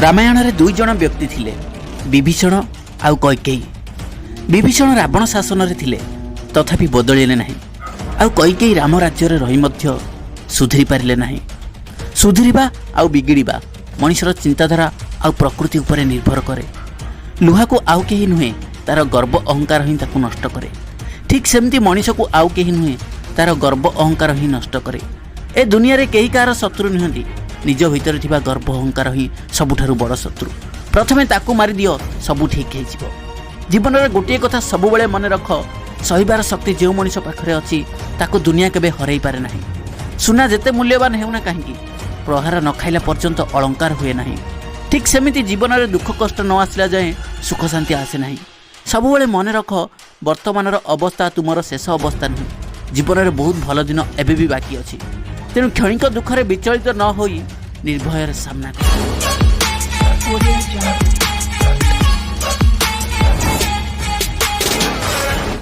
ରାମାୟଣରେ ଦୁଇ ଜଣ ବ୍ୟକ୍ତି ଥିଲେ, ବିଭୀଷଣ ଆଉ କୈକେୟୀ। ବିଭୀଷଣ ରାବଣ ଶାସନରେ ଥିଲେ, ତଥାପି ବଦଳିଲେ ନାହିଁ। ଆଉ କୈକେୟୀ ରାମ ରାଜ୍ୟରେ ରହି ମଧ୍ୟ ସୁଧୁରି ପାରିଲେ ନାହିଁ। ସୁଧୁରିବା ଆଉ ବିଗିଡ଼ିବା ମଣିଷର ଚିନ୍ତାଧାରା ଆଉ ପ୍ରକୃତି ଉପରେ ନିର୍ଭର କରେ। ଲୁହାକୁ ଆଉ କେହି ନୁହେଁ, ତାର ଗର୍ବ ଅହଙ୍କାର ହିଁ ତାକୁ ନଷ୍ଟ କରେ। ଠିକ୍ ସେମିତି ମଣିଷକୁ ଆଉ କେହି ନୁହେଁ, ତାର ଗର୍ବ ଅହଙ୍କାର ହିଁ ନଷ୍ଟ କରେ। ଏ ଦୁନିଆରେ କେହି କାହାର ଶତ୍ରୁ ନୁହନ୍ତି। ନିଜ ଭିତରେ ଥିବା ଗର୍ବ ଅହଙ୍କାର ହିଁ ସବୁଠାରୁ ବଡ଼ ଶତ୍ରୁ। ପ୍ରଥମେ ତାକୁ ମାରିଦିଅ, ସବୁ ଠିକ୍ ହେଇଯିବ। ଜୀବନରେ ଗୋଟିଏ କଥା ସବୁବେଳେ ମନେ ରଖ, ସହିବାର ଶକ୍ତି ଯେଉଁ ମଣିଷ ପାଖରେ ଅଛି, ତାକୁ ଦୁନିଆ କେବେ ହରାଇ ପାରେ ନାହିଁ। ସୁନା ଯେତେ ମୂଲ୍ୟବାନ ହେଉନା କାହିଁକି, ପ୍ରହାର ନ ଖାଇଲା ପର୍ଯ୍ୟନ୍ତ ଅଳଙ୍କାର ହୁଏ ନାହିଁ। ଠିକ୍ ସେମିତି ଜୀବନରେ ଦୁଃଖ କଷ୍ଟ ନ ଆସିଲା ଯାଏଁ ସୁଖ ଶାନ୍ତି ଆସେ ନାହିଁ। ସବୁବେଳେ ମନେ ରଖ, ବର୍ତ୍ତମାନର ଅବସ୍ଥା ତୁମର ଶେଷ ଅବସ୍ଥା ନୁହେଁ। ଜୀବନରେ ବହୁତ ଭଲ ଦିନ ଏବେ ବି ବାକି ଅଛି। ତେଣୁ କ୍ଷଣିକ ଦୁଃଖରେ ବିଚଳିତ ନ ହୋଇ ନିର୍ଭୟରେ ସାମ୍ନା କର।